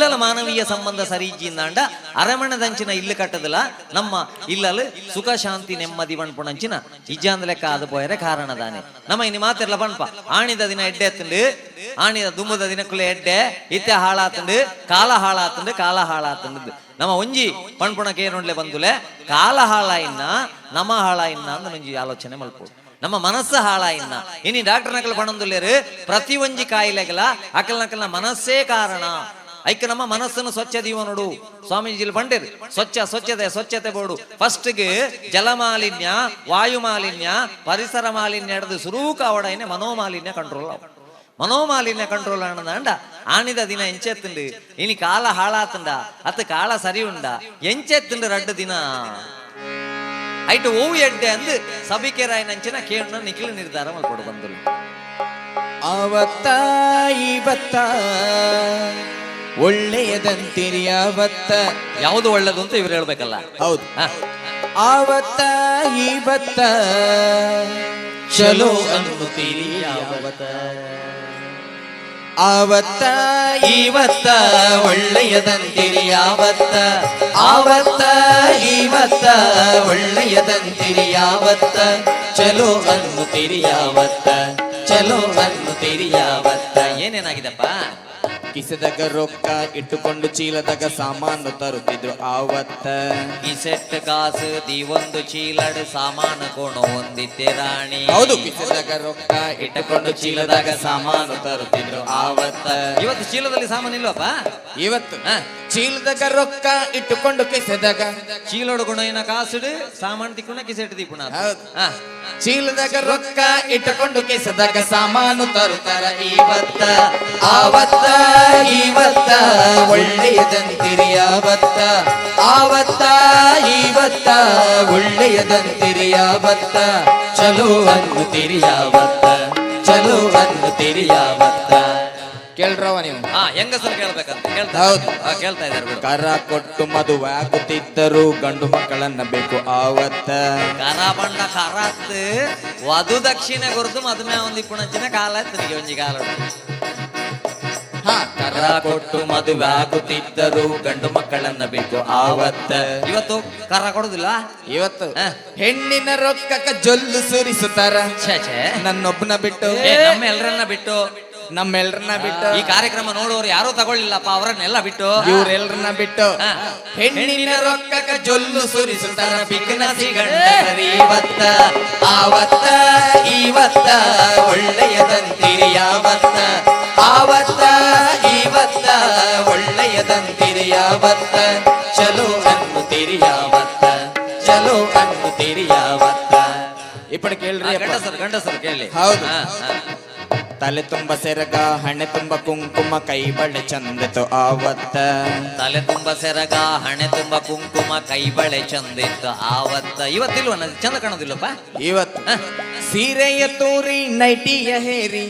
ಕೈತಲ ಮಾನವೀಯ ಸಂಬಂಧ ಸರಿ ಇಜ್ಜಿಂದಾಂಡ ಅರಮಣದಂಚಿನ ಇಲ್ಲು ಕಟ್ಟದಲ ನಮ್ಮ ಇಲ್ಲಲು ಸುಖ ಶಾಂತಿ ನೆಮ್ಮದಿ ಪಣ್ಪುಣಂಚಿನ ಇಜ್ಜಾಂದ ಲೆಕ್ಕ ಆದ ಪೋಯರೆ ಕಾರಣ ದಾನೆ. ನಮ್ಮ ಇನಿ ಮಾತಿರ್ಲ ಪಣ್ಪ ಆಣಿದ ದಿನ ಎಡ್ಡೆ ಎತ್ತುಂಡು, ಆಣಿದ ದುಂಬುದ ದಿನಕ್ಕುಲೆ ಎಡ್ಡೆ ಇತ್ತೆ ಹಾಳಾತುಂಡು, ಕಾಲ ಹಾಳಾತುಂಡು, ಕಾಲ ಹಾಳಾತುಂಡು. ನಮ್ಮ ಒಂಜಿ ಪಣ್ಪುಣ ಕೇನುಂಡ್ಲೆ ಬಂದುಲೆ ಕಾಲ ಹಾಳಾಯಿನ್ನ ನಮ್ಮ ಹಾಳಾಯಿನ್ನ ಅಂತ ಒಂಜಿ ಆಲೋಚನೆ ಮಲ್ಪು. ನಮ್ಮ ಮನಸ್ಸು ಹಾಳಾಯಿನ್ನ. ಇನಿ ಡಾಕ್ಟರ್ ನಕಲ್ ಪಣಂದುಲ್ಲೇರು ಪ್ರತಿ ಒಂಜಿ ಕಾಯಿಲೆಗಲ ಅಕಲ್ ನಕಲ್ನ ಮನಸ್ಸೇ ಕಾರಣ. ಐಕ್ ನಮ್ಮ ಮನಸ್ಸನ್ನು ಸ್ವಚ್ಛ ದೀವ ನೋಡು. ಸ್ವಾಮೀಜಿಲಿ ಪಂಡೇರು ಸ್ವಚ್ಛ ಸ್ವಚ್ಛತೆ ಸ್ವಚ್ಛತೆ ಬೋಡು. ಫಸ್ಟ್ಗೆ ಜಲಮಾಲಿನ್ಯ, ವಾಯು ಮಾಲಿನ್ಯ, ಪರಿಸರ ಮಾಲಿನ್ಯ ಹಿಡಿದು ಸುರೂಕ ಅವಡೈನೆ ಮನೋಮಾಲಿನ್ಯ ಕಂಟ್ರೋಲ್ ಅವು. ಮನೋಮಾಲಿನ್ಯ ಕಂಟ್ರೋಲ್ ಆನಂದ ಆಣಿದ ದಿನ ಎಂಚೆತ್ತುಂಡು, ಇನಿ ಕಾಲ ಹಾಳಾತುಂಡ ಅತ್ತ ಕಾಲ ಸರಿ ಉಂಡ ಎಂಚೆತ್ತುಂಡು ರಡ್ಡು ದಿನ ಐಟ್ ಓವು ಎಡ್ಡೆ ಅಂದು ಸಭಿಕೆರಾಯನಂಚಿನ ಕೇಳನ ನಿಖಿಲ ನಿರ್ಧಾರ ಮಲ್ಕೊಡು ಬಂದುಲು. ಆವತ್ತ ಇವತ್ತ ಒಳ್ಳೆಯದಂತಿರಿ ಆವತ್ತ. ಯಾವುದು ಒಳ್ಳೇದು ಅಂತ ಇವ್ರು ಹೇಳ್ಬೇಕಲ್ಲ. ಹೌದು. ಹ. ಆವತ್ತ ಇವತ್ತ ಚಲೋ ಅನ್ನುತ್ತೀರಿ ಯಾವತ್ತ. ಆವತ್ತ ಇವತ್ತ ಒಳ್ಳೆಯದಂತಿರಿ ಯಾವತ್ತ. ಆವತ್ತ ಇವತ್ತ ಒಳ್ಳೆಯದಂತಿರಿ ಯಾವತ್ತ. ಚಲೋ ಅನ್ನುತ್ತೀರಿ ಯಾವತ್ತ, ಚಲೋ ಅನ್ನುತ್ತೀರಿ ಯಾವತ್ತ. ಏನೇನಾಗಿದೆಪ್ಪ? ಕಿಸೆದಾಗ ರೊಕ್ಕ ಇಟ್ಟುಕೊಂಡು ಚೀಲದಾಗ ಸಾಮಾನು ತರುತ್ತಿದ್ರು ಆವತ್ತ. ಕಿಸೆಟ್ ಕಾಸು ದೀವೊಂದು ಚೀಲಡ್ ಸಾಮಾನು ಕೋಣು ಹೊಂದಿದ್ದೆ ರಾಣಿ. ಹೌದು, ಕಿಸೆದಾಗ ರೊಕ್ಕ ಇಟ್ಟುಕೊಂಡು ಚೀಲದಾಗ ಸಾಮಾನು ತರುತ್ತಿದ್ರು ಆವತ್ತ. ಇವತ್ತು ಚೀಲದಲ್ಲಿ ಸಾಮಾನು ಇಲ್ವಪ್ಪ? ಇವತ್ತು ಹ. ಚೀಲದಾಗ ರೊಕ್ಕ ಇಟ್ಟುಕೊಂಡು ಕಿಸೆದಾಗ ಚೀಲೋಡು ಗುಣ ಕಾಸುಡು ಸಾಮಾನು ತಿಕ್ಕುಣ ಕಿಸೆಟ್ ದೀಪುಣ. ಹೌದು. ಚೀಲದಾಗ ರೊಕ್ಕ ಇಟ್ಟುಕೊಂಡು ಕಿಸೆದಾಗ ಸಾಮಾನು ತರುತ್ತಾರ ಇವತ್ತ. ಆವತ್ತ ಇವತ್ತ ಒಳ್ಳೆಯದಂತಿರಿ ಯಾವತ್ತ. ಆವತ್ತ ಇವತ್ತ ಒಳ್ಳೆಯದಂತಿರಿ ಯಾವತ್ತ. ಚಲೋ ಅನ್ನುತ್ತೀರಿ ಯಾವತ್ತ, ಚಲೋ ಅನ್ನುತ್ತೀರಿ ಯಾವತ್ತ. ಕೇಳ್ರವ ನೀವು. ಹಾ, ಹೆಂಗಸರು ಕೇಳ್ಬೇಕಂತ ಕೇಳ್ತಾ ಹೌದು. ಹಾ, ಕೇಳ್ತಾ ಇದ್ದಾರೆ ಬಿಡು. ಕರ ಕೊಟ್ಟು ಮದುವೆ ಆಗುತ್ತಿದ್ದರು ಗಂಡು ಮಕ್ಕಳನ್ನ ಬೇಕು ಆವತ್ತ. ಕರ ಬಂಡ ಕರತ್ ವಧು ದಕ್ಷಿಣೆ ಕೊರತು ಮದುವೆ ಒಂದು ಇಪ್ಪುಣಂಚಿನ ಕಾಲ ಎತ್ತನಿಗೆ ಒಂಜಿ ಕಾಲ. ಹಾ, ಕರ ಕೊಟ್ಟು ಮದುವೆ ಆಗುತ್ತಿದ್ದರು ಗಂಡು ಮಕ್ಕಳನ್ನ ಬೇಕು ಆವತ್ತ. ಇವತ್ತು ಕರ ಕೊಡುದಿಲ್ಲ. ಇವತ್ತು ಹಾ. ಹೆಣ್ಣಿನ ರೊಕ್ಕಕ್ಕ ಜೊಲ್ಲು ಸುರಿಸುತ್ತಾರ. ಛೇ ಛೇ. ನನ್ನೊಬ್ಬನ ಬಿಟ್ಟು. ಏ, ನಮ್ಮ ಎಲ್ರನ್ನ ಬಿಟ್ಟು. ನಮ್ಮೆಲ್ರನ್ನ ಬಿಟ್ಟು. ಈ ಕಾರ್ಯಕ್ರಮ ನೋಡುವವರು ಯಾರೂ ತಗೊಳ್ಳಿಲ್ಲಪ್ಪ, ಅವರನ್ನೆಲ್ಲ ಬಿಟ್ಟು. ಇವ್ರೆಲ್ರನ್ನ ಬಿಟ್ಟು. ಹಾ. ಹೆಣ್ಣಿನ ರೊಕ್ಕಕ್ಕ ಜೊಲ್ಲು ಸುರಿಸುತ್ತಾರ ಬಿಗ್ನಸಿ ಗಂಡಸರಿವತ್ತ. ಆವತ್ತ ಇವತ್ತ ಒಳ್ಳೆಯದಂತಿರಿ ಯಾವತ್ತ. ಆವತ್ತ ಇವತ್ತ ಒಳ್ಳೆಯದಂತಿರಿ ಯಾವತ್ತ. ಚಲೋ ಅನ್ನುತ್ತೀರಿ ಯಾವತ್ತ, ಚಲೋ ಅನ್ನುತ್ತೀರಿ ಯಾವತ್ತ. ಇಪ್ಪಡಿ ಕೇಳ್ರಿ ಅಪ್ಪ. ಗಂಡಸರು ಗಂಡಸರು ಕೇಳಿ. ಹೌದು. ಹಾ, ಹಾ. ತಲೆ ತುಂಬ ಸೆರಗ, ಹಣೆ ತುಂಬ ಕುಂಕುಮ, ಕೈ ಬಳೆ ಚಂದಿತು ಆವತ್ತ. ತಲೆ ತುಂಬ ಸೆರಗ, ಹಣೆ ತುಂಬ ಕುಂಕುಮ, ಕೈ ಬಳೆ ಚಂದಿತ್ತು ಆವತ್ತ. ಇವತ್ತಿಲ್ವ? ಚಂದ ಕಾಣೋದಿಲ್ಲಪ್ಪ. ಇವತ್ತು ಹ. ಸೀರೆಯ ತೂರಿ ನೈಟಿಯ ಹೇರಿ,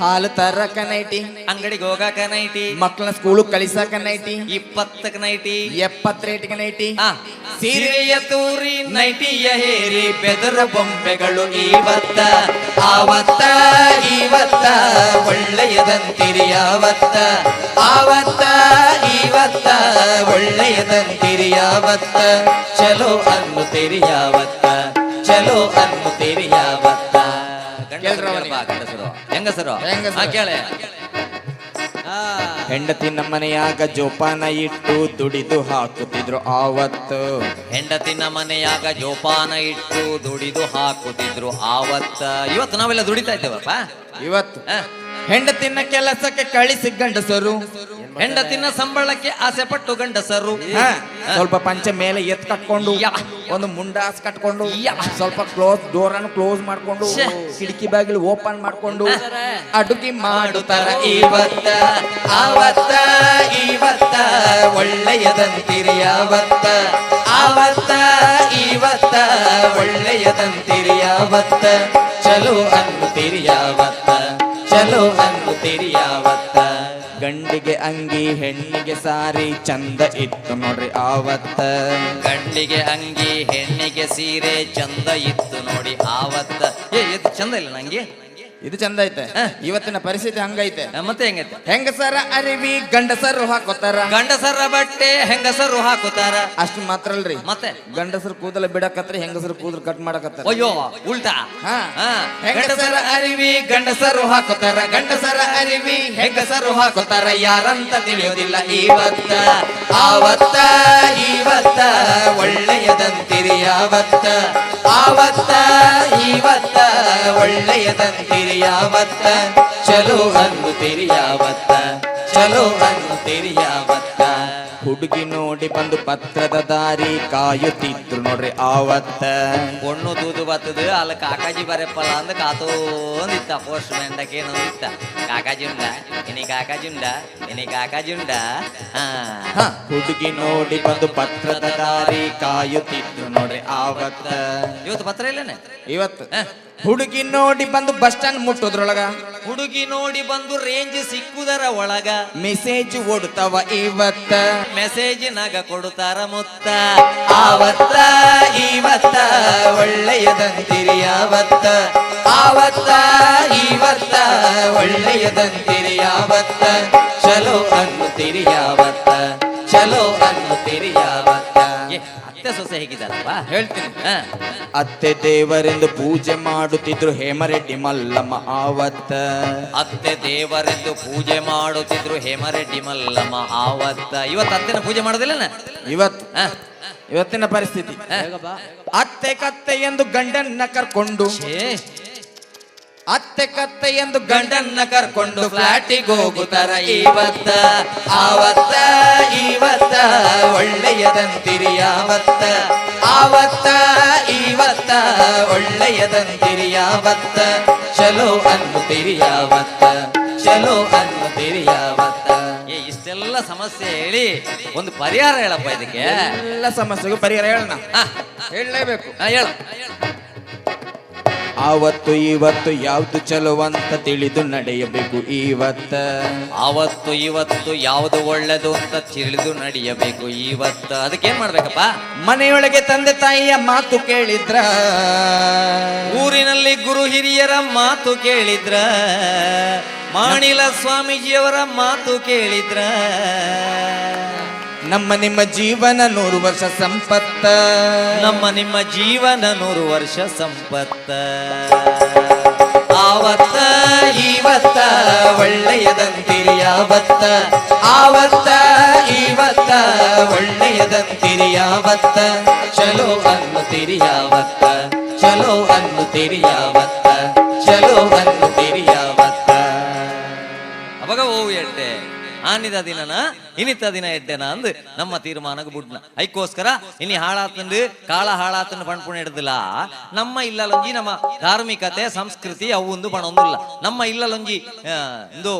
ಹಾಲು ತರಕ ನೈಟಿ, ಅಂಗಡಿಗೆ ಹೋಗಾಕ ನೈಟಿ, ಮಕ್ಕಳನ್ನ ಸ್ಕೂಲು ಕಳಿಸಾಕ ನೈಟಿ, 20ಕ್ಕೆ ನೈಟಿ, 70 ರೇಟ್ಗೆ ನೈಟಿ. ಆ. ಸೀರೆಯ ತೂರಿ ನೈಟಿಯ ಹೇರಿ ಬೆದರ ಬೊಂಬೆಗಳು ಇವತ್ತ. ಆವತ್ತ ಇವತ್ತ ಒಳ್ಳೆಯದಂತಿರಿ ಯಾವತ್ತ. ಆವತ್ತ ಇವತ್ತ ಒಳ್ಳೆಯದಂತಿರಿ ಯಾವತ್ತ. ಚಲೋ ಅನ್ನುತ್ತೀರಿ ಯಾವತ್ತ, ಚಲೋ ಅನ್ನುತ್ತೀರಿ ಯಾವತ್ತ. ಗಂಡಸರು ಕೇಳಪ್ಪ, ಗಂಡಸರು ಹೆಂಗಸರು. ಹೆಂಗಸರು. ಹಾ, ಕೇಳೆ. ಹೆಂಡತಿ ನಮ್ಮನೆಯಾಗ ಜೋಪಾನ ಇಟ್ಟು ದುಡಿದು ಹಾಕುತ್ತಿದ್ರು ಆವತ್ತು. ಹೆಂಡತಿನ ಮನೆಯಾಗ ಜೋಪಾನ ಇಟ್ಟು ದುಡಿದು ಹಾಕುತ್ತಿದ್ರು ಆವತ್ತ. ಇವತ್ತು ನಾವೆಲ್ಲ ದುಡಿತಾ ಇದ್ದೇವಪ್ಪ. ಇವತ್ತು ಹ. ಹೆಂಡತಿನ ಕೆಲಸಕ್ಕೆ ಕಳಿಸಿ ಗಂಡಸರು, ಹೆಂಡತಿನ ಸಂಬಳಕ್ಕೆ ಆಸೆ ಪಟ್ಟು ಗಂಡಸರು, ಹಾ, ಸ್ವಲ್ಪ ಪಂಚೆ ಮೇಲೆ ಎತ್ ಕಟ್ಕೊಂಡು, ಯಾ. ಒಂದು ಮುಂಡಾಸ್ ಕಟ್ಕೊಂಡು, ಯಾ. ಸ್ವಲ್ಪ ಕ್ಲೋಸ್ ಡೋರ್ ಅನ್ನು ಕ್ಲೋಸ್ ಮಾಡ್ಕೊಂಡು, ಛೆ. ಕಿಟಕಿ ಬಾಗಿಲು ಓಪನ್ ಮಾಡ್ಕೊಂಡು ಅಡುಗೆ ಮಾಡುತ್ತಾರ ಇವತ್ತ. ಇವತ್ತ. ಆವತ್ತ ಇವತ್ತ ಒಳ್ಳೆಯದಂತಿರಿ ಯಾವತ್ತ. ಆವತ್ತ ಇವತ್ತ ಒಳ್ಳೆಯದಂತಿರಿ ಯಾವತ್ತ. ಚಲೋ ಅನ್ನುತ್ತೀರಿ ಯಾವತ್ತ, ಚಲೋ ಅನ್ನುತ್ತೀರಿ ಯಾವತ್ತ. ಗಂಡಿಗೆ ಅಂಗಿ ಹೆಣ್ಣಿಗೆ ಸಾರಿ ಚಂದ ಇತ್ತು ನೋಡ್ರಿ ಆವತ್ತ. ಗಂಡಿಗೆ ಅಂಗಿ ಹೆಣ್ಣಿಗೆ ಸೀರೆ ಚಂದ ಇತ್ತು ನೋಡಿ ಆವತ್ತ. ಏ, ಇದು ಚಂದ ಇಲ್ಲ ನಂಗೆ. ಇದು ಚಂದ ಐತೆ. ಇವತ್ತಿನ ಪರಿಸ್ಥಿತಿ ಹಂಗೈತೆ. ಮತ್ತೆ ಹೆಂಗೈತೆ? ಹೆಂಗಸರ ಅರಿವಿ ಗಂಡಸರು ಹಾಕೋತಾರ, ಗಂಡಸರ ಬಟ್ಟೆ ಹೆಂಗಸರು ಹಾಕುತ್ತಾರ. ಅಷ್ಟು ಮಾತ್ರ ಅಲ್ರಿ, ಮತ್ತೆ ಗಂಡಸರು ಕೂದಲ ಬಿಡಕತ್ರ ಹೆಂಗಸರು ಕೂದಲು ಕಟ್ ಮಾಡಕತ್ತಾರ. ಅಯ್ಯೋ ಉಲ್ಟಾ. ಹೆಂಗಸರ ಅರಿವಿ ಗಂಡಸರು ಹಾಕೋತಾರ, ಗಂಡಸರ ಅರಿವಿ ಹೆಂಗಸರು ಹಾಕೋತಾರ, ಯಾರಂತ ತಿಳಿಯೋದಿಲ್ಲ ಇವತ್ತ ಆವತ್ತ ಇವತ್ತ ಒಳ್ಳೆಯದಂತಿರಿ ಯಾವತ್ತ, ಆವತ್ತ ಇವತ್ತ ಒಳ್ಳೆಯದಂತಿರಿ ಯಾವತ್ತ, ಚಲೋ ಅನ್ನುತ್ತೀರಿ ಯಾವತ್ತ, ಚಲೋ ಅನ್ನುತ್ತೀರಿ ಯಾವತ್ತ. ಹುಡುಗಿ ನೋಡಿ ಬಂದು ಪತ್ರದ ದಾರಿ ಕಾಯುತ್ತಿದ್ರು ನೋಡ್ರಿ ಆವತ್ತ. ಪೊಣ್ಣು ತೂದು ಬತ್ತದು ಅಲ್ಲ ಕಾಕಾಜಿ ಬರೆಪ್ಪಲ್ಲ ಅಂದ ಕಾತೋಂದಿತ್ತ ಪೋಸ್ಟ್ ಮ್ಯಾನ್ ಏನೊಂದಿತ್ತ ಕಾಕಾಜಿ ಉಂಡ ಇನಿ ಕಾಕಾಜಿ ಉಂಡ ಇನಿ ಕಾಕಾಜಿ ಉಂಡ. ಹುಡುಗಿ ನೋಡಿ ಬಂದು ಪತ್ರದ ದಾರಿ ಕಾಯುತ್ತಿದ್ರು ನೋಡ್ರಿ ಆವತ್ತ. ಇವತ್ತು ಪತ್ರ ಇಲ್ಲೇನೆ ಇವತ್ತು ಹುಡುಗಿ ನೋಡಿ ಬಂದು ಬಸ್ ಸ್ಟ್ಯಾಂಡ್ ಮುಟ್ಟೋದ್ರೊಳಗ, ಹುಡುಗಿ ನೋಡಿ ಬಂದು ರೇಂಜ್ ಸಿಕ್ಕುದರ ಒಳಗ ಮೆಸೇಜ್ ಓಡುತ್ತವ ಇವತ್ತ, ಮೆಸೇಜ್ ನಾಗ ಕೊಡುತ್ತಾರ ಮುತ್ತ. ಆವತ್ತ ಇವತ್ತ ಒಳ್ಳೆಯದಂತಿರಿ ಯಾವತ್ತ, ಆವತ್ತ ಇವತ್ತ ಒಳ್ಳೆಯದಂತಿರಿ ಯಾವತ್ತ, ಚಲೋ ಅನ್ನುತ್ತೀರಿ ಯಾವತ್ತ, ಚಲೋ ಅನ್ನುತ್ತೀರಿ ಯಾವತ್ತ. ಅತ್ತೆ ಸೊಸೆ ಹೇಗಿದ್ದಾರಪ್ಪ ಹೇಳ್ತೀನಿ. ಅತ್ತೆ ದೇವರೆಂದು ಪೂಜೆ ಮಾಡುತ್ತಿದ್ರು ಹೇಮರೆಡ್ಡಿ ಮಲ್ಲಮ್ಮ ಆವತ್ತ. ಅತ್ತೆ ದೇವರೆಂದು ಪೂಜೆ ಮಾಡುತ್ತಿದ್ರು ಹೇಮರೆಡ್ಡಿ ಮಲ್ಲಮ್ಮ ಆವತ್ತ. ಇವತ್ತು ಅತ್ತೆನ ಪೂಜೆ ಮಾಡೋದಿಲ್ಲ ಇವತ್ತು. ಇವತ್ತಿನ ಪರಿಸ್ಥಿತಿ ಅತ್ತೆ ಕತ್ತೆ ಎಂದು ಗಂಡನ್ನ ಕರ್ಕೊಂಡು, ಅತ್ತೆ ಕತ್ತೆ ಎಂದು ಗಂಡನ್ನ ಕರ್ಕೊಂಡು ಫ್ಲಾಟಿಗೆ ಹೋಗುತ್ತಾರ ಇವತ್ತ, ಆವತ್ತ ಇವತ್ತ ಒಳ್ಳೆಯದಂತಿರಿ ಯಾವತ್ತ, ಆವತ್ತ ಇವತ್ತ ಒಳ್ಳೆಯದಂತಿರಿ ಯಾವತ್ತ, ಚಲೋ ಅನ್ನುತ್ತೀರಿ ಯಾವತ್ತ, ಚಲೋ ಅನ್ನುತ್ತೀರಿ ಯಾವತ್ತ. ಏ ಇಷ್ಟೆಲ್ಲ ಸಮಸ್ಯೆ ಹೇಳಿ ಒಂದು ಪರಿಹಾರ ಹೇಳಪ್ಪ ಇದಕ್ಕೆ. ಎಲ್ಲ ಸಮಸ್ಯೆಗೂ ಪರಿಹಾರ ಹೇಳೋಣ, ಹೇಳಲೇಬೇಕು. ಹೇಳು. ಆವತ್ತು ಇವತ್ತು ಯಾವ್ದು ಚಲೋ ಅಂತ ತಿಳಿದು ನಡೆಯಬೇಕು ಇವತ್ತ, ಆವತ್ತು ಇವತ್ತು ಯಾವುದು ಒಳ್ಳೆದು ಅಂತ ತಿಳಿದು ನಡೆಯಬೇಕು ಇವತ್ತ. ಅದಕ್ಕೇನ್ ಮಾಡ್ಬೇಕಪ್ಪ? ಮನೆಯೊಳಗೆ ತಂದೆ ತಾಯಿಯ ಮಾತು ಕೇಳಿದ್ರ, ಊರಿನಲ್ಲಿ ಗುರು ಹಿರಿಯರ ಮಾತು ಕೇಳಿದ್ರ, ಮಾಣಿಲ ಸ್ವಾಮೀಜಿಯವರ ಮಾತು ಕೇಳಿದ್ರ, ನಮ್ಮ ನಿಮ್ಮ ಜೀವನ 100 ವರ್ಷ ಸಂಪತ್ತ, ನಮ್ಮ ನಿಮ್ಮ ಜೀವನ 100 ವರ್ಷ ಸಂಪತ್ತ. ಆವತ್ತ ಇವತ್ತ ಒಳ್ಳೆಯದಂತಿರಿ ಯಾವತ್ತ, ಆವತ್ತ ಇವತ್ತ ಒಳ್ಳೆಯದಂತಿರಿ ಯಾವತ್ತ, ಚಲೋ ಅನ್ನುತ್ತೀರಿ ಯಾವತ್ತ, ಚಲೋ ಅನ್ನುತ್ತೀರಿ ಯಾವತ್ತ, ಚಲೋ ಅನ್ನುತ್ತೀರಿ ಯಾವತ್ತ. ಅವಾಗ ಓವು ಎಡ್ಡೆ ಆನಿದ ದಿನನ ಇನಿತ ದಿನ ಎಡ್ಡೆನ ಅಂದ್ ನಮ್ಮ ತೀರ್ಮಾನಕ್ಕೆ ಬುಡ್ನ. ಐಕ್ಕೋಸ್ಕರ ಇನಿ ಹಾಳಾತಂದು ಕಾಳ ಹಾಳಾತಂದು ಪಣ್ಪುಣ ಹಿಡ್ದಿಲ್ಲ. ನಮ್ಮ ಇಲ್ಲಲೊಂಜಿ ನಮ್ಮ ಧಾರ್ಮಿಕತೆ ಸಂಸ್ಕೃತಿ ಅವು ಒಂದು ಪಣೊಂದಿಲ್ಲ. ನಮ್ಮ ಇಲ್ಲಲೊಂಜಿ ಇಂದು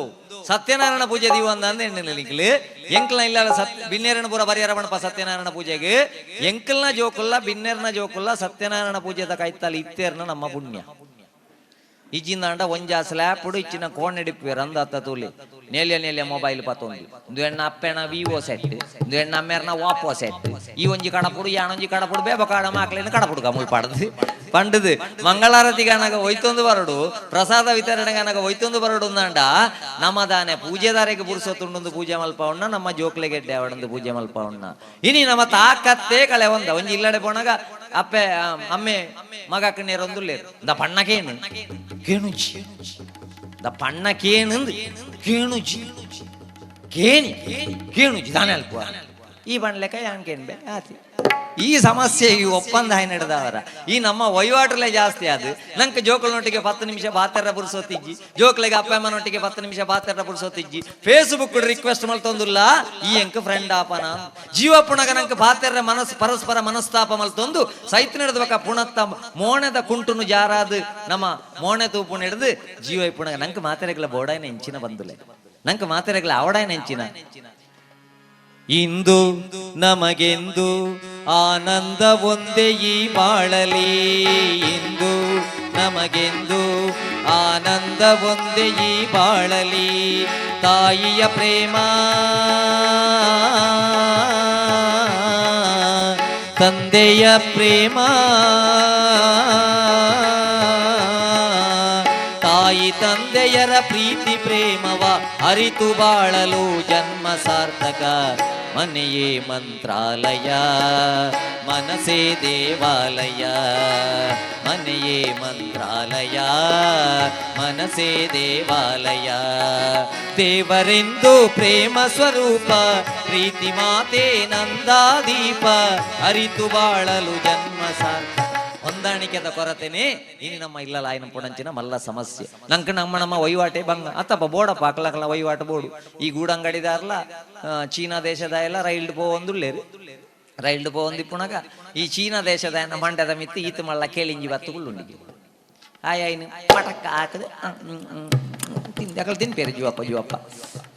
ಸತ್ಯನಾರಾಯಣ ಪೂಜೆ ದೀವ ಅಂದ ಎಣ್ಣೆಲಿಕ್ಲು ಎಂಕ್ಲ ಇಲ್ಲ ಬಿನ್ನೇರನ ಪೂರ ಪರಿಹಾರ ಪಣಪ ಸತ್ಯನಾರಾಯಣ ಪೂಜೆಗೆ ಎಂಕಲ್ನ ಜೋಕುಲ್ಲ ಬಿನ್ನೇರನ ಜೋಕುಲ್ಲ ಸತ್ಯನಾರಾಯಣ ಪೂಜೆದ ಕೈತಲ್ಲಿ ಇತ್ತೇರ್ನ ನಮ್ಮ ಪುಣ್ಯ. ಇಜ್ಜಿಂದಾಂಡ ಒಂಜ ಸ್ಲ್ಯಾಪುಡು ಇಚ್ಚಿನ ಕೋಣ್ ಹಿಡಿಪುವೆರ್ ಅಂದ ಅತ್ತ ತೂಲಿ ನೇಲ್ಯ ನೇಲ್ಯ ಮೊಬೈಲ್ ಪತ್ತೊಂದು ಇಂದು ಎಣ್ಣ ಅಪ್ಪೆಣ ವಿವೋ ಸೆಟ್ ಇಂದು ಎಣ್ಣ ಅಮ್ಮೇರ್ನ ವಾಪೋ ಸೆಟ್ ಈ ಒಂಜಿ ಕಡಪುಡು ಯಾನೊಂಜಿ ಕಡಪುಡು ಬೇಬ ಕಾಡ ಮಾಕ್ಲೇನು ಕಡಪುಡುಗ ಮುಳ್ಪಾಡದು ಪಂಡದು ಮಂಗಳಾರತಿಗೆ ಅನಗ ಒಯ್ತೊಂದು ಬರಡು ಪ್ರಸಾದ ವಿತರಣೆಗೆ ಅನಗ ಒಯ್ತೊಂದು ಬರಡು ಅಂದಾಂಡ ನಮ್ಮದಾನೆ ಪೂಜೆದಾರಿಗೆ ಪುರುಸೊತ್ತುಂಡೊಂದು ಪೂಜೆ ಮಲ್ಪವಣ್ಣ ನಮ್ಮ ಜೋಕ್ಲೆಗೆಡ್ಡೆ ಅವಡೊಂದು ಪೂಜೆ ಮಲ್ಪವಣ್ಣ. ಇನಿ ನಮ್ಮ ತಾಕತ್ತೇ ಕಳೆ ಒಂದ ಒಂಜಿ ಇಲ್ಲಡೆ ಪೋಣಗ ಅಪ್ಪೆ ಅಮ್ಮೆ ಮಗ ಕಣ್ಣೀರೊಂದುಲ್ಲೇರು the ಪಣ್ಣ ಕೇಣು ಕೇಣುಜಿ the ಪಣ್ಣ ಕೇಣಂದು ಕೇಣುಜಿ ಕೇಣಿ ಕೇಣುಜಿ ದಾನೆ ಅಲ್ಪ ಈ ಬಣ್ಲೆಕ್ಕ ಯಾನ್ ಕೇಣ್ಬೆ ಆತಿ. ಈ ಸಮಸ್ಯೆ ಈ ಒಪ್ಪಂದ ಹಾಯ್ ನಡೆದವರ ಈ ನಮ್ಮ ವಹಿವಾಟಲ್ಲೇ ಜಾಸ್ತಿ ಅದು. ನಂಗೆ ಜೋಕುಲನೊಟ್ಟಿಗೆ 10 ನಿಮಿಷ ಬಾತೆರ ಪುರ್ಸೊತ್ತಿಜ್ಜಿ, ಜೋಕ್ಲೆಗೆ ಅಪ್ಪ ಅಮ್ಮನೊಟ್ಟಿಗೆ 10 ನಿಮಿಷ ಬಾತೆರ ಪುರ್ಸೊತ್ತಿಜ್ಜಿ. ಫೇಸ್ಬುಕ್ ರಿಕ್ವೆಸ್ಟ್ ಮಲ್ತೊಂದುಲ್ಲ ಈ ಅಂಕ ಫ್ರೆಂಡ್ ಆಪನ ಜೀವಪ್ಪುಣಗ ನಂಗೆ ಬಾತೆರ ಮನಸ್ ಪರಸ್ಪರ ಮನಸ್ತಾಪ ಮಲ್ತೊಂದು ಸೈತ್ ನಡೆದಬೇಕ ಪುಣತ್ತ ಮೋಣದ ಕುಂಟುನು ಜಾರಾದು ನಮ್ಮ ಮೋಣೆ ತೂಪುಣ ಹಿಡಿದು ಜೀವ ಪುಣಗ ನಂಗೆ ಮಾತೆರೆಗ್ಲ ಬೋಡಾಯ್ನ ಎಂಚಿನ ಬಂದುಲೆ ನಂಗೆ ಮಾತೆರೆಗ್ಲ ಅವಡಾಯ್ನ ಎಂಚಿನ. ಇಂದು ನಮಗೆಂದು ಆನಂದ ಒಂದೇ ಈ ಬಾಳಲಿ, ಇಂದು ನಮಗೆಂದು ಆನಂದ ಒಂದೇ ಈ ಬಾಳಲಿ, ತಾಯಿಯ ಪ್ರೇಮ ತಂದೆಯ ಪ್ರೇಮ, ತಾಯಿಯ ತಾಯಿ ತಂದೆಯರ ಪ್ರೀತಿ ಪ್ರೇಮವ ಅರಿತು ಬಾಳಲು ಜನ್ಮ ಸಾರ್ಥಕ. ಮನೆಯೇ ಮಂತ್ರಾಲಯ, ಮನಸೇ ದೇವಾಲಯ. ಮನೆಯೇ ಮಂತ್ರಾಲಯ, ಮನಸೇ ದೇವಾಲಯ. ದೇವರೆಂದು ಪ್ರೇಮ ಸ್ವರೂಪ, ಪ್ರೀತಿ ಮಾತೆ ನಂದಾದೀಪ, ಅರಿತು ಬಾಳಲು ಜನ್ಮ ಸಾರ್ಥಕ. ಹೊಂದಾಣಿಕೆದ ಕೊರತೆನೆ ಇನಿ ನಮ್ಮ ಇಲ್ಲಲ ಆಯ್ನ ಪುಣಂಚಿನ ಮಲ್ಲ ಸಮಸ್ಯೆ. ನಂಕ ನಮ್ಮ ನಮ್ಮ ವಹಿವಾಟೆ ಬಂಗ ಅತ್ತಪ್ಪ ಬೋಡಪ್ಪ ಅಕ್ಲಕಲ ವಹಿವಾಟು ಬೋಡು. ಈ ಗೂಡಂಗಡಿದಾರ್ಲ ಚೀನಾ ದೇಶದ ಎಲ್ಲ ರೈಲ್ಡ್ ಪೋವೊಂದುಲ್ಲೇರು, ರೈಲ್ಡ್ ಪೋವೊಂದಿಪ್ಪುನಗ ಈ ಚೀನಾ ದೇಶದ ಮಂಡ್ಯದ ಮಿತ್ತು ಈತ ಮಲ್ಲ ಕೇಳಿಂಜಿ ಬತ್ತುಗುಳ್ಳುಂಡಿಗೆ ಆಯ್ ಪಟಕ್ಕ ಹಾಕದು ತಿಂದು ಅಕಲ್ ತಿನ್ಪೇರು ಜೀವಪ್ಪ ಜೀವಪ್ಪ.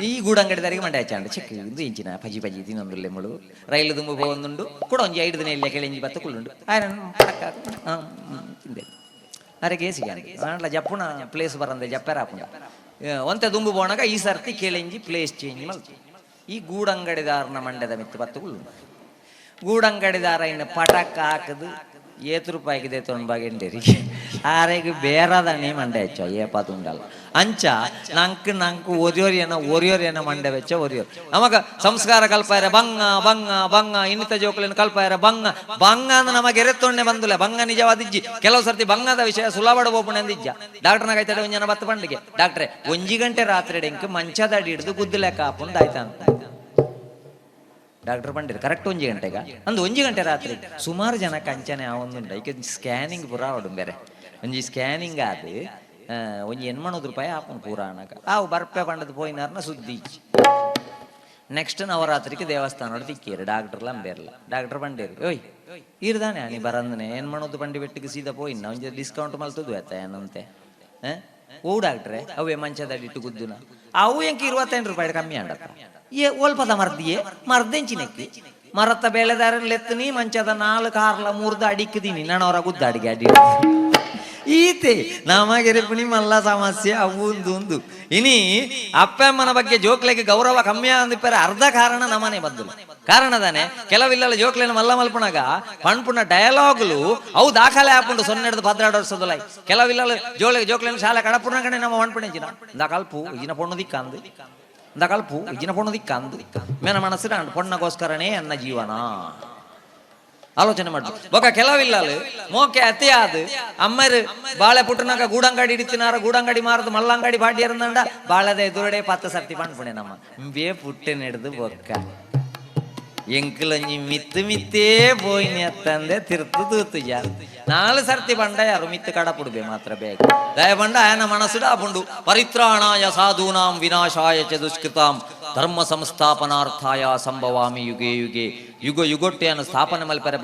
ಈ ಗೂಡಂಗಡಿದಾರಿಗೆ ಮಂಡ್ಯ ಚಾಂಡ ಚೆಕ್ ಇಂದು ಇಂಚಿನ ಪಜಿ ಪಜಿ ತಿನ್ನೊಂದುಲ್ಲೆ ಮುಳು ರೈಲು ದುಂಬು ಪೋವೊಂದುಂಡು ಕೂಡ ಒಂಜಿ 5 ದಿನ ಇಲ್ಲ ಕೇಳಿಂಜಿ ಬತ್ತುಗುಳ್ಳುಂಡು ಆಯ್ ಪಟಕ್ಕ ತಿಂದೆ. ಅರೆ ಕೇಸಿಗೆ ಆಂಡ್ಲ ಜಪ್ಪುನ ಪ್ಲೇಸ್ ಬರಂದೆ ಜಪ್ಪೆರಾಪುಂಡ ಒಂತೆ ದುಂಬು ಪೋಣಗ ಈ ಸರ್ತಿ ಕೇಳಿಂಜಿ ಪ್ಲೇಸ್ ಚೇಂಜ್ ಮಲ್ತು ಈ ಗೂಡಂಗಡಿದಾರನ ಮಂಡ್ಯದ ಮಿತ್ತು ಬತ್ತುಗುಳ್ಳುಂಡು. ಗೂಡಂಗಡಿದಾರ ಇನ್ನು ಪಟಕ್ಕ ಹಾಕದು ಏತು ರೂಪಾಯಿಗೆ ತೊಂಬಾಗೆಂಡೇರಿ ಆರೆಗ್ ಬೇರದನೇ ಮಂಡೆ ಹೆಚ್ಚ ಏಪ ತುಂಡಲ್ಲ ಅಂಚ ನಂಕ್ ನಂಕ್ ಒರಿಯೋರ್ ಏನ ಮಂಡೆ ವೆಚ್ಚ ಒರಿಯೋರ್. ನಮಗ ಸಂಸ್ಕಾರ ಕಲ್ಪಾಯರ ಬಂಗ ಬಂಗ ಬಂಗ ಇನ್ನಿತ ಜೋಕುಲೇನು ಕಲ್ಪಾಯರ ಬಂಗ ಬಂಗ ಅಂದ್ರೆ ನಮಗೆ ಎರೆತ್ತೊಣ್ಣೆ ಬಂದುಲ್ಲ ಬಂಗ ನಿಜವಾದಿಜ್ಜಿ. ಕೆಲವು ಸರ್ತಿ ಬಂಗದ ವಿಷಯ ಸುಲಭಡ ಬೋಪುಣೆ ಅಂದಿಜ್ಜ. ಡಾಕ್ಟರ್ನಾಗ ಆಯ್ತಾಡೆ ಒಂಜನ ಬತ್ತ ಪಂಡಿಗೆ ಡಾಕ್ಟ್ರೆ 1 ಗಂಟೆ ರಾತ್ರಿ ಡೆಂಕ್ ಮಂಚದ ಅಡಿ ಹಿಡಿದು ಗುದ್ದಲೆಕ್ಕ ಹಾಪುಂದು ಆಯ್ತಾಂತ ಡಾಕ್ಟರ್ ಪಂಡಿರು ಕರೆಕ್ಟ್ 1 ಗಂಟೆಗ ಅಂದು 1 ಗಂಟೆ ರಾತ್ರಿ ಸುಮಾರು ಜನ ಕಂಚನೆ ಆವೊಂದುಂಡು. ಐಕೆ ಸ್ಕ್ಯಾನಿಂಗ್ ಪೂರ ಆವಡು ಬೇರೆ ಒಂಜಿ ಸ್ಕ್ಯಾನಿಂಗ್ ಆದ್ ಒಂಜಿ 80 ರೂಪಾಯಿ ಆಪುಂಡು ಪೂರ ಅನಗ ಆವು ಬರ್ಪೆ ಪಂಡದ ಪೋಯಿನಾರ್ನ ಸುದ್ದಿ. ನೆಕ್ಸ್ಟ್ ನವರಾತ್ರಿಗೆ ದೇವಸ್ಥಾನ ತಿಕ್ಕೀರು ಡಾಕ್ಟರ್ ಲಂಬೇರ್ಲ ಡಾಕ್ಟರ್ ಪಂಡೇರು ಓಯ್ ಇರ್ದಾನೆ ನೀ ಬರಂದನೆ ಏನ್ ಮಾಡೋದು ಪಂಡಿ ಬೆಟ್ಟಿಗೆ ಸೀದಾ ಪೋಯಿನ ಒಂಜಿ ಡಿಸ್ಕೌಂಟ್ ಮಲ್ತದ್ದು ಆತ ಏನಂತೆ ಓ ಡಾಕ್ಟ್ರೆ ಅವೇ ಮಂಚದ ಅಡಿಟ್ಟು ಗುದ್ದುನ ಅವು ಎಂಕ 28 ರೂಪಾಯಿ ಕಮ್ಮಿ ಅಂಡತ್ತ ಏ ಒಲ್ಪದ ಮರ್ದಿಯೇ ಮರ್ದೆಂಚಿನೆಕ್ಕಿ ಮರತ್ತ ಬೇಳೆದಾರನ್ ಲೆತ್ತನಿ ಮಂಚದ 4 ಕಾರ್ಲ ಮೂರ್ದ ಅಡಿಕ್ಕಿದೀನಿ ನಾನು ಅವರ ಗುದ್ದ ಅಡಿಗೆ ಅಡಿ ಈತೆ ನಮಗೆರೆಪುಣಿ ಮಲ್ಲ ಸಮಸ್ಯೆ ಅವು ಒಂದು ಇನಿ ಅಪ್ಪಮ್ಮನ ಬಗ್ಗೆ ಜೋಕ್ಲೆಗೆ ಗೌರವ ಕಮ್ಮಿ ಅಂದಿಪ್ಪರೆ ಅರ್ಧ ಕಾರಣ ನಮನೆ ಬಂದು ಕಾರಣದಾನೆ. ಕೆಲವಿಲ್ಲ ಜೋಕ್ಲೆನ ಮಲ್ಲ ಮಲ್ಪುಣಗ ಪಣ್ಪುಣ ಡಯಲಾಗ್ಲು ಅವು ದಾಖಲೆ ಹಾಪುಂಡು 0 ಹಿಡಿದು 12 ವರ್ಷದಲೈ. ಕೆಲವಿಲ್ಲ ಜೋಲೆ ಜೋಕ್ಲೆನ ಶಾಲೆ ಕಡಪುಣಗಣೆ ನಮ್ಮ ಪಣ್ಪುಣೆಂಚಿನ ಇಂದ ಕಲ್ಪು ಇಜಿನ ಪೊಣ್ಣು ದಿಕ್ಕಂದು ಇಂದ ಕಲ್ಪು ಇಜಿನ ಪೊಣ್ಣು ದಿಕ್ಕಂದು ಮೇನ ಮನಸ್ಸಿನ ಪೊಣ್ಣಗೋಸ್ಕರನೇ ಅನ್ನ ಜೀವನ ಆಲೋಚನೆ ಮಾಡ್ದು ಬೊಕ ಕೆಲವಿಲ್ಲ ಮೋಕೆ ಅತಿಯಾದ ಅಮ್ಮರು ಬಾಳೆ ಪುಟ್ಟನಾಗ ಗೂಡಂಗಡಿ ಹಿಡಿತಿನಾರ ಗೂಡಂಗಡಿ ಮಾರದು ಮಲ್ಲಂಗಡಿ ಬಾಡಿಯರಂದಂಡ ಬಾಳೆದ ಎದುರುಡೆ 10 ಸರ್ತಿ ಪಣ್ಪುಣೆ ನಮ್ಮ ಬೇ ಪುಟ್ಟೆ ನೆಡ್ದು ಬೊಕ್ಕ ಎಂಕಲಂಜಿ ಮಿತ್ತು ಮಿತ್ತೇ ಪೋಯಿನಿ ಅತ್ತಂದೆ ತಿರ್ತು ತೂತುಜ 4 ಸರ್ತಿ ಬಂಡ ಯಾರು ಮಿತ್ತು ಕಡಪುಡ್ಬೆ ಮಾತ್ರ ಬೇಗ ದಯ ಬಂಡ ಆಯನ ಮನಸ್ಸುಡ ಪುಂಡು. ಪರಿತ್ರಾಣಾಯ ಸಾಧೂನಾಂ ವಿನಾಶಾಯ ಚ ದುಷ್ಕೃತಾಂ ಧರ್ಮ ಸಂಸ್ಥಾಪನಾರ್ಥಾಯ ಸಂಭವಾಮಿ ಯುಗೆ ಯುಗೆ. ಯುಗ ಯುಗೊಟ್ಟೆಯನ್ನು ಸ್ಥಾಪನೆ ಮಲ್ಪರೆ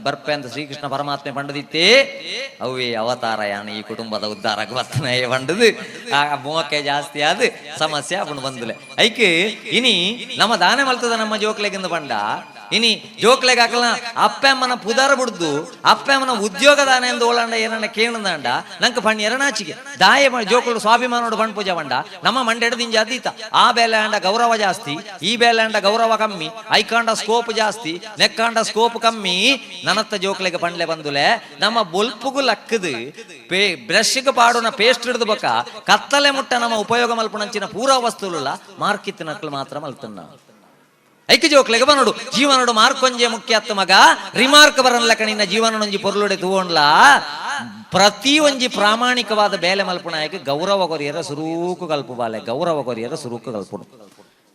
ಬರ್ಪೆ ಅಂತ ಶ್ರೀಕೃಷ್ಣ ಪರಮಾತ್ಮೆ ಪಂಡದಿತ್ತೇ ಅವೇ ಅವತಾರ ಯಾನ ಈ ಕುಟುಂಬದ ಉದ್ಧಾರಕ್ಕೆ ಬರ್ತನೆ ಪಂಡದು ಆ ಮೋಕೆ ಜಾಸ್ತಿ ಆದ ಸಮಸ್ಯೆ ಅವನು ಬಂದುಲೆ. ಐಕೆ ಇನಿ ನಮ್ಮ ದಾನೆ ಮಲ್ತದ ನಮ್ಮ ಜೋಕ್ಲೆಗಿಂದ ಬಂಡ ಇನಿ ಜೋಕ್ಲೆಗ್ ಹಾಕಲ ಅಪ್ಪಮ್ಮನ ಪುದಾರ ಬಿಡ್ದು ಅಪ್ಪಮ್ಮನ ಉದ್ಯೋಗ ದಾನ ಎಂದು ಓಳಂಡ ಏನನ್ನ ಕೇಳಂದಾಂಡ ನಂಗೆ ಪಣ್ ಎರನಾಚಿಗೆ ದಾಯ ಜೋಕುಲು ಸ್ವಾಭಿಮಾನೋಡು ಪಣ್ ಪೂಜೆ ಬಂಡ ನಮ್ಮ ಮಂಡೆಡ್ದಿಂಜ ಅದೀತ ಆ ಬೇಲೆ ಅಂಡ ಗೌರವ ಜಾಸ್ತಿ ಈ ಬೇಲೆ ಅಂಡ ಗೌರವ ಕಮ್ಮಿ ಐಕಾಂಡ ಸ್ಕೋಪ್ ಜಾಸ್ತಿ ನೆಕ್ಕಾಂಡ ಸ್ಕೋಪ್ ಕಮ್ಮಿ ನನತ್ತ ಜೋಕ್ಲೆಗೆ ಪಂಡ್ಲೆ ಬಂದುಲೆ ನಮ್ಮ ಬೊಲ್ಪುಗು ಲಕ್ಕದು ಬ್ರಷ್ಗೆ ಪಾಡುನ ಪೇಸ್ಟ್ ಹಿಡಿದು ಬೊಕ ಕತ್ತಲೆ ಮುಟ್ಟ ನಮ್ಮ ಉಪಯೋಗ ಮಲ್ಪುಣಂಚಿನ ಪೂರಾ ವಸ್ತುಲುಲ್ಲ ಮಾರ್ಕಿತ್ತು ನಕ್ಲು ಮಾತ್ರ ಮಲ್ತನ್ನ. ಐಕೆ ಜೋಕ್ಲೆಗೆ ಬನ್ನೋಡು ಜೀವನೋಡು ಮಾರ್ಕೊಂಜೆ ಮುಖ್ಯ ಅತ್ತ ಮಗ ರಿಮಾರ್ಕ್ ಬರನ್ಲಕ ನಿನ್ನ ಜೀವನೊಂಜಿ ಪೊರ್ಲುಡೆ ತೂವೊಂಡ್ಲ ಪ್ರತಿ ಒಂಜಿ ಪ್ರಾಮಾಣಿಕವಾದ ಬೇಲೆ ಮಲ್ಪುಣಾಯಕ್ಕೆ ಗೌರವ ಕೊರಿಯರ ಸುರೂಕು ಕಲ್ಪು ಬಾಲೆ ಗೌರವ ಕೊರಿಯರ ಸುರೂಕು ಕಲ್ಪುಣು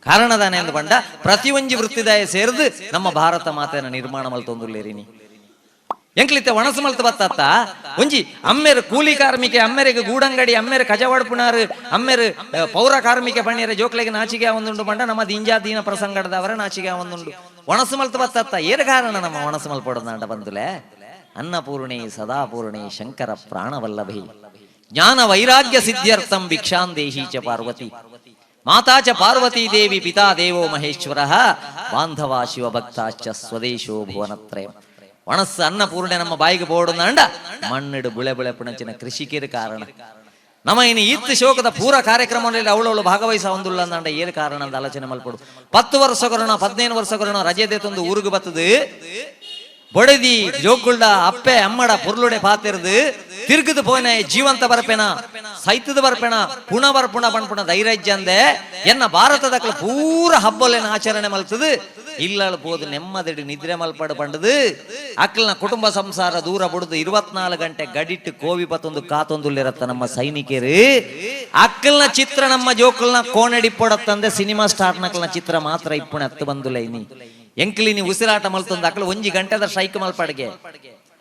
ಕಾರಣದಾನೆ ಎಂದು ಬಂಡ ಪ್ರತಿ ಒಂಜಿ ವೃತ್ತಿದಾಯ ಸೇರಿದು ನಮ್ಮ ಭಾರತ ಮಾತೆನ ನಿರ್ಮಾಣ ಮಲ್ತೊಂದುಲ್ಲೇರಿನಿ. ಎಂಕ್ಲಿತ್ತೆ ಒಣಸು ಮಲ್ತು ಬತ್ತತ್ತ ಒಂಜಿ ಅಮ್ಮೆರು ಕೂಲಿ ಕಾರ್ಮಿಕೆ ಅಮ್ಮೆರಿಗೆ ಗೂಡಂಗಡಿ ಅಮ್ಮೆರು ಕಜವಾಡ್ಪುಣಾರು ಅಮ್ಮೆರು ಪೌರ ಕಾರ್ಮಿಕೆ ಪಣ್ಯರ ಜೋಕ್ಲೆಗೆ ನಾಚಿಗೆ ಒಂದುಂಡು ಬಂಡ ನಮ್ಮ ದಿಂಜಾ ದೀನ ಪ್ರಸಂಗಡದವರ ನಾಚಿಗೆ ಒಂದುಂಡು ಒಣಸು ಮಲ್ತು ಬತ್ತತ್ತ ಏರು ಕಾರಣ ನಮ್ಮ ಒಣಸು ಮಲ್ಪೊಡದಾಂಡ ಬಂದುಲೆ. ಅನ್ನಪೂರ್ಣಿ ಸದಾಪೂರ್ಣಿ ಶಂಕರ ಪ್ರಾಣವಲ್ಲಭಿ ಜ್ಞಾನ ವೈರಾಗ್ಯ ಸಿದ್ಧ್ಯರ್ಥಂ ಭಿಕ್ಷಾಂ ದೇಹಿ ಚ ಪಾರ್ವತಿ ಮಾತಾ ಚ ಪಾರ್ವತೀ ದೇವಿ ಪಿತಾ ದೇವೋ ಮಹೇಶ್ವರ ಬಾಂಧವ ಶಿವಭಕ್ತಾಶ್ಚ ಸ್ವದೇಶೋ ಭುವನತ್ರಯ. ಒಣಸ್ಸು ಅನ್ನಪೂರ್ಣೆ ನಮ್ಮ ಬಾಯಿಗೆ ಬೋಡುಂಡ ಮಣ್ಣಿಡು ಬುಳೆ ಬುಳೆ ಪುಣಚಿನ ಕೃಷಿಕೇರು ಕಾರಣ ನಮ್ಮ ಇನ್ನು ಈತ್ ಶೋಕದ ಪೂರ ಕಾರ್ಯಕ್ರಮದಲ್ಲಿ ಅವಳವಳು ಭಾಗವಹಿಸ ಒಂದುಲ್ಲ ಅಂದ ಏರು ಕಾರಣ ಅಂತ ಆಲೋಚನೆ ಮಲ್ಪಡು. 10 ವರ್ಷ ಕೊರೋಣ 15 ವರ್ಷ ಕೊರೋಣ ರಜೆ ದೇತೊಂದು ಊರಿಗೆ ಬರ್ತದೆ. ಬೊಡದಿ ಜೋಕುಲ್ಡ ಅಪ್ಪೆ ಅಮ್ಮಡ ಪೊರ್ಲುಡೆ ಪಾತಿರ್ದು ತಿರ್ಗದು ಪೋನೆ ಜೀವಂತ ಬರ್ಪೆನ ಸೈತದ ಬರ್ಪೆಣ ಪುಣ ಬರ್ಪುಣ ಪಣ್ಪುಣ ಧೈರ್ಯ ಅಂದೆ ಎನ್ನ ಭಾರತದಕ್ಲ ಪೂರ ಹಬ್ಬಲೇನ ಆಚರಣೆ ಮಲ್ತದು ಇಲ್ಲಳು ಪೋದು ನೆಮ್ಮದಿಡು ನಿದ್ರೆ ಮಲ್ಪಡು ಪಂಡದು ಅಕ್ಲನ ಕುಟುಂಬ ಸಂಸಾರ ದೂರ ಬುಡುದು 24 ಗಂಟೆ ಗಡಿಟ್ಟು ಕೋವಿ ಪತ್ತೊಂದು ಕಾತೊಂದುಲ್ಲಿರತ್ತ ನಮ್ಮ ಸೈನಿಕರು. ಅಕ್ಕಲ್ನ ಚಿತ್ರ ನಮ್ಮ ಜೋಕುಲ್ನ ಕೋಣೆಡಿಪ್ಪೊಡತ್ತಂದೆ ಸಿನಿಮಾ ಸ್ಟಾರ್ ನಕಲ್ನ ಚಿತ್ರ ಮಾತ್ರ ಇಪ್ಪುಣೆ ಹತ್ತು ಬಂದುಲೈನಿ ಎಂಕ್ಲಿನಿ ಉಸಿರಾಟ ಮಲ್ತೊಂದು ಅಕ್ಲು ಒಂಜಿ ಗಂಟೆದ ಸ್ಟ್ರೈಕ್ ಮಲ್ಪಡ್ಗೆ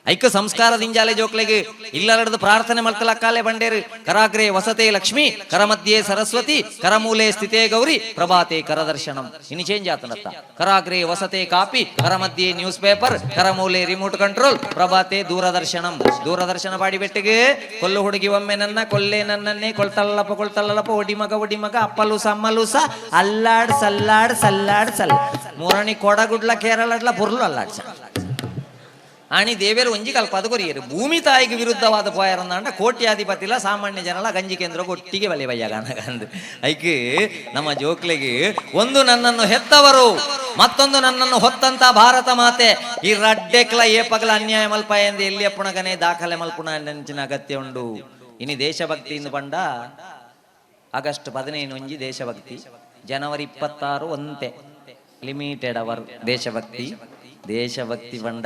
ಐಕ ಸಂಸ್ಕಾರದಿಂಜಾಲೆ ಜೋಕ್ಲೆಗ್ ಇಲ್ಲರಡ್ದು ಪ್ರಾರ್ಥನೆ ಮಲ್ತಲಕ್ಕಾಲೆ ಬಂಡೇರು. ಕರಾಗ್ರೆ ವಸತೆ ಲಕ್ಷ್ಮಿ ಕರಮಧ್ಯೆ ಸರಸ್ವತಿ ಕರಮೂಲೆ ಸ್ಥಿತೇ ಗೌರಿ ಪ್ರಭಾತೆ ಕರದರ್ಶನಂ. ಇನ್ನು ಚೇಂಜ್ ಆತನತ್ತ. ಕರಾಗ್ರೆ ವಸತೆ ಕಾಪಿ ಕರಮಧ್ಯೆ ನ್ಯೂಸ್ ಪೇಪರ್ ಕರಮೂಲೆ ರಿಮೋಟ್ ಕಂಟ್ರೋಲ್ ಪ್ರಭಾತೆ ದೂರದರ್ಶನಂ. ದೂರದರ್ಶನ ಬಾಡಿ ಬೆಟ್ಟಿಗೆ ಕೊಲ್ಲು ಹುಡುಗಿ ಒಮ್ಮೆ ನನ್ನ ಕೊಲ್ಲೆ ನನ್ನನ್ನೇ ಕೊಳ್ತಲ್ಲಪ್ಪ ಕೊಳ್ತಲ್ಲಪ್ಪ ಒಡಿ ಮಗ ಒಡಿ ಮಗ ಅಪ್ಪಲೂಸ ಅಮ್ಮಲೂಸ ಅಲ್ಲಾಡ್ ಸಲ್ಲಾಡ್ ಸಲ್ಲಾಡ್ ಸಲ್ ಮೂರಣಿ ಕೊಡಗುಡ್ಲ ಕೇರಳಡ್ಲ ಪುರ್ಲು ಅಲ್ಲಾಡ್ಸ ಆಣಿ ದೇವೇರು ಒಂಜಿ ಕಲ್ಪ ಕೊರಿಯರು. ಭೂಮಿ ತಾಯಿಗೆ ವಿರುದ್ಧವಾದ ಪೋಯರಂದಾಂಡ ಕೋಟ್ಯಾಧಿಪತಿಲ ಸಾಮಾನ್ಯ ಜನಲ ಗಂಜಿ ಕೇಂದ್ರ ಒಟ್ಟಿಗೆ ಬಲೆ ಬಯ್ಯಗಾನಗಂದು. ಐಕ್ ನಮ್ಮ ಜೋಕ್ಲೆಗೆ ಒಂದು ನನ್ನನ್ನು ಹೆತ್ತವರು, ಮತ್ತೊಂದು ನನ್ನನ್ನು ಹೊತ್ತಂತ ಭಾರತ ಮಾತೆ, ಈ ರಡ್ಡೆಕ್ಲ ಏಪಗಲ ಅನ್ಯಾಯ ಮಲ್ಪ ಎಂದು ಎಲ್ಲಿ ಅಪ್ಪಣಗನೆ ದಾಖಲೆ ಮಲ್ಪುಣ ನೆಂಚಿನ ಅಗತ್ಯ ಉಂಡು. ಇನಿ ದೇಶಭಕ್ತಿ ಇಂದು ಪಂಡ ಆಗಸ್ಟ್ 15 ಒಂಜಿ ದೇಶಭಕ್ತಿ, ಜನವರಿ 26 ಒಂತೆ ಲಿಮಿಟೆಡ್ ಅವರ್ ದೇಶಭಕ್ತಿ. ದೇಶಭಕ್ತಿ ಪಂಡ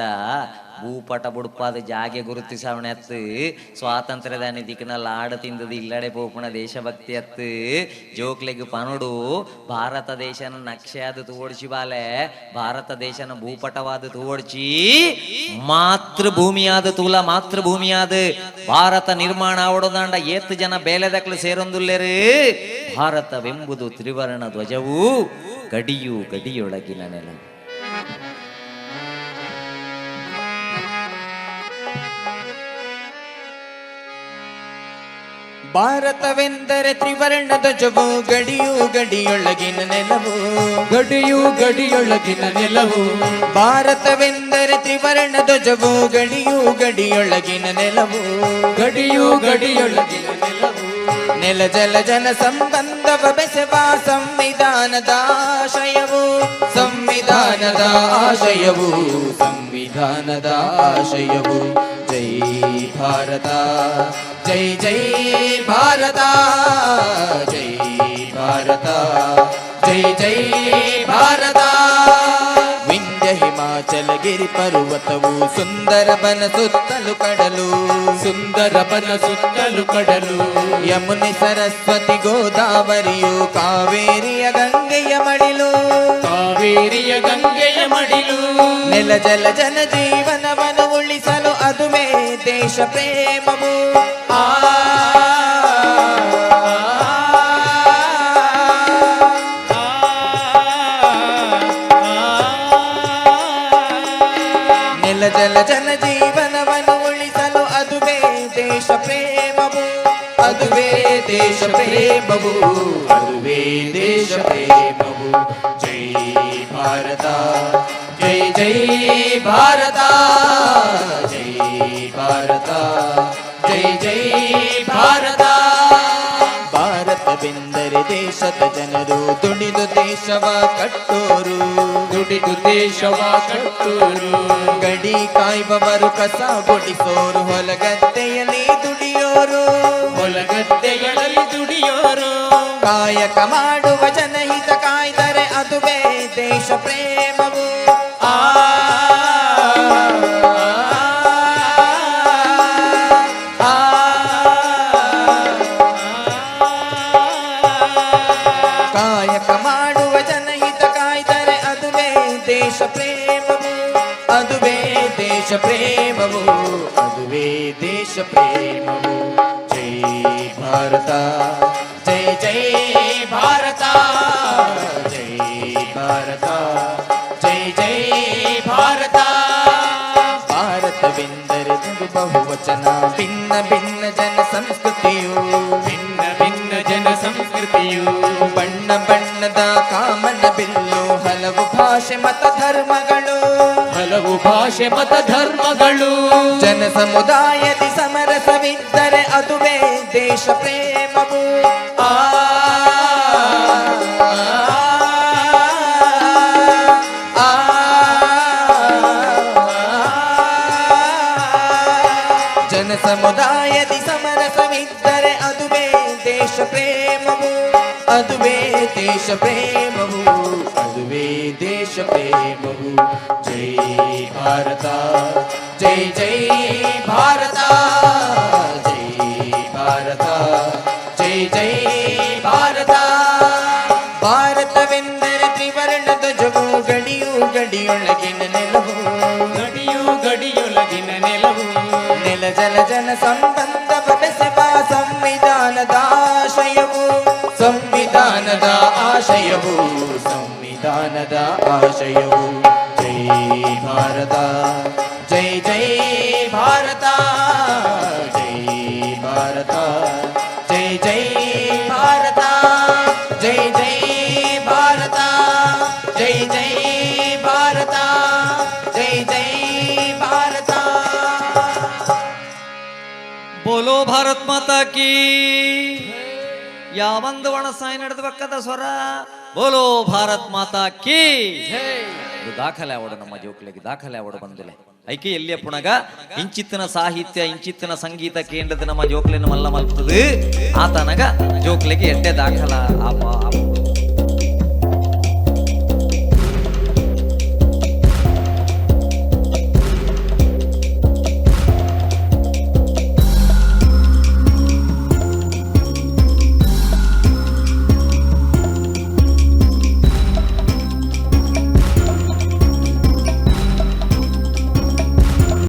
ಭೂಪಟ ಬುಡ್ಪಾದ ಜಾಗೆ ಗುರುತಿಸವಣೆ ಅತ್ತು, ಸ್ವಾತಂತ್ರ್ಯದ ದಿಕ್ಕಿನ ಲಾಡ ತಿಂದದು ಇಲ್ಲಡೆ ಪೋಪುಣ ದೇಶಭಕ್ತಿ ಅತ್ತು. ಜೋಕ್ಲೆಗ್ ಪನುಡು ಭಾರತ ದೇಶನ ನಕ್ಷೆ ಅದು ತೋಡ್ಸಿ ಬಾಲೆ, ಭಾರತ ದೇಶನ ಭೂಪಟವಾದ ತೋಡ್ಚಿ ಮಾತೃಭೂಮಿಯಾದ ತೂಲ ಮಾತೃಭೂಮಿಯಾದ ಭಾರತ ನಿರ್ಮಾಣ ಆವಡೋದಾಂಡ ಏತ್ ಜನ ಬೇಲೆದಕ್ಲು ಸೇರೊಂದುಲ್ಲೇರು. ಭಾರತವೆಂಬುದು ತ್ರಿವರ್ಣ ಧ್ವಜವು ಗಡಿಯು ಗಡಿಯೊಳಗಿನ ನೆಲ. ಭಾರತವೆಂದರೆ ತ್ರಿವರ್ಣ ಧ್ವಜವು ಗಡಿಯು ಗಡಿಯೊಳಗಿನ ನೆಲವು, ಗಡಿಯು ಗಡಿಯೊಳಗಿನ ನೆಲವು. ಭಾರತವೆಂದರೆ ತ್ರಿವರ್ಣ ಧ್ವಜವು ಗಡಿಯು ಗಡಿಯೊಳಗಿನ ನೆಲವು, ಗಡಿಯು ಗಡಿಯೊಳಗಿನ ನೆಲವು. ನೆಲ ಜಲ ಜನ ಸಂಬಂಧವ ಬೆಸೆವ ಸಂವಿಧಾನದ ಆಶಯವು, ಸಂವಿಧಾನದ ಆಶಯವು, ಸಂವಿಧಾನದ ಆಶಯವು. ಜೈ ಭಾರತ ಜೈ ಜೈ ಭಾರತ, ಜೈ ಭಾರತ ಜೈ ಜೈ ಭಾರತ. ವಿಂಧ್ಯ ಹಿಮಾಚಲ ಗಿರಿ ಪರ್ವತವು ಸುಂದರ ಬನ ಸುತ್ತಲೂ ಕಡಲು, ಸುಂದರ ಬನ ಸುತ್ತಲೂ ಕಡಲು. ಯಮುನೆ ಸರಸ್ವತಿ ಗೋದಾವರಿಯು ಕಾವೇರಿಯ ಗಂಗೆಯ ಮಡಿಲು, ಕಾವೇರಿಯ ಗಂಗೆಯ ಮಡಿಲು. ನೆಲ ಜಲ ಜನ ಜೀವನವನ್ನು ಉಳಿಸಲು ಅದುವೇ ದೇಶ ಪ್ರೇಮವು. ಆ ನೆಲ ಜಲ ಜನ ಜೀವನವನ್ನು ಉಳಿಸಲು ಅದುವೇ ದೇಶ ಪ್ರೇಮವು, ಅದುವೇ ದೇಶ ಪ್ರೇಮವು, ಅದುವೇ ದೇಶ ಪ್ರೇಮವು. ಜೈ ಭಾರತ ಜೈ ಜೈ ಭಾರತ, ಜೈ ಭಾರತ ಜೈ ಜೈ ಭಾರತ. ಭಾರತವೆಂದರೆ ದೇಶದ ಜನರು ದುಡಿದು ದೇಶವ ಕಟ್ಟೋರು, ದುಡಿದು ದೇಶವ ಕಟ್ಟೋರು. ಗಡಿ ಕಾಯುವವರು ಕಸ ಗುಡಿಸೋರು, ಹೊಲಗದ್ದೆಯಲ್ಲಿ ದುಡಿಯೋರು, ಹೊಲಗದ್ದೆಗಳಲ್ಲಿ ದುಡಿಯೋರು. ಕಾಯಕ ಮಾಡುವ ಜನಹಿತ ಕಾಯ್ದರೆ ಅದುವೇ ದೇಶ ಪ್ರೇಮವು. ಆ ಆ, ಕಾಯಕ ಮಾಡುವ ಜನಹಿತ ಕಾಯ್ದರೆ ಅದುವೇ ದೇಶ ಪ್ರೇಮವು, ಅದುವೇ ದೇಶ ಪ್ರೇಮವು, ಅದುವೇ ದೇಶ ಪ್ರೇಮವು. ಜೈ ಭಾರತ ಜೈ ಜೈ ಭಾರತ, ಜೈ ಭಾರತ ಜೈ ಜೈ ಭಾರತ. ಭಾರತವೆಂದರೆ ಬಹುವಚನ ಭಿನ್ನ ಭಿನ್ನ ಜನ ಸಂಸ್ಕೃತಿಯು, ಭಿನ್ನ ಭಿನ್ನ ಜನ ಸಂಸ್ಕೃತಿಯು. ಬಣ್ಣ ಬಣ್ಣದ ಕಾಮನ ಬಿಲ್ಲು, ಹಲವು ಭಾಷೆ ಮತ ಧರ್ಮಗಳು, ಹಲವು ಭಾಷೆ ಮತ ಧರ್ಮಗಳು. ಜನ ಸಮುದಾಯದಿ ಸಮರಸವಿದ್ದರೆ ಅದುವೇ ದೇಶ ಪ್ರೇಮವು. ಆ ಆ, ಆ, ಸತ್ತರೆ ಅದುವೇ ದೇಶ ಪ್ರೇಮವು, ಅದುವೇ ದೇಶ ಪ್ರೇಮವು, ಅದುವೇ ದೇಶ ಪ್ರೇಮವು. ಜೈ ಭಾರತ, ಜೈ ಜೈ ಭಾರತ, ಜೈ ಭಾರತ, ಜೈ ಜೈ ಭಾರತ. ಭಾರತವೆಂದರೆ ತ್ರಿವರ್ಣ ಧ್ವಜವು, ಗಡಿಯು ಗಡಿಯೊಳಗಿನ ನೆಲವು, ಗಡಿಯು ಗಡಿಯೊಳಗಿನ ನೆಲವು. ನೆಲ ಜಲ ಜನ ಸಂಬಂಧವ ಬೆಸೆವ ಸಂವಿಧಾನದ ಆಶಯವು, ಸಂವಿಧಾನದ ಆಶಯವು, ಸಂವಿಧಾನದ ಆಶಯವು. ಜೈ ಭಾರತ, ಜೈ ಜೈ ಭಾರತ, ಜೈ ಭಾರತ, ಜೈ ಜೈ ಭಾರತ, ಜೈ ಜೈ ಭಾರತ, ಜೈ ಜೈ ಭಾರತ, ಜೈ ಜೈ ಭಾರತ. ಬೋಲೋ ಭಾರತ್ ಮಾತಾ ಕೀ. ಯಾವಂದು ಒಣಸಾಯಿ ನಡೆದ ಬಕ್ಕದ ಸ್ವರ. ಬೋಲೋ ಭಾರತ್ ಮಾತಾ ಕೀ. ಇದು ದಾಖಲೆ ಅವಡು, ನಮ್ಮ ಜೋಕ್ಲೆಗೆ ದಾಖಲೆ ಅವಡು ಬಂದುಲೆ. ಐಕೆ ಎಲ್ಲಿಯ ಪುಣಗ ಇಂಚಿತ್ತಿನ ಸಾಹಿತ್ಯ, ಇಂಚಿತ್ತಿನ ಸಂಗೀತ ಕೇಂದ್ರದ ನಮ್ಮ ಜೋಕ್ಲೆನ ಮಲ್ಲ ಮಲ್ಪುತ್ತದೆ. ಆತನಗ ಜೋಕ್ಲೆಗೆ ಎಡ್ಡೆ ದಾಖಲ ಆಪ.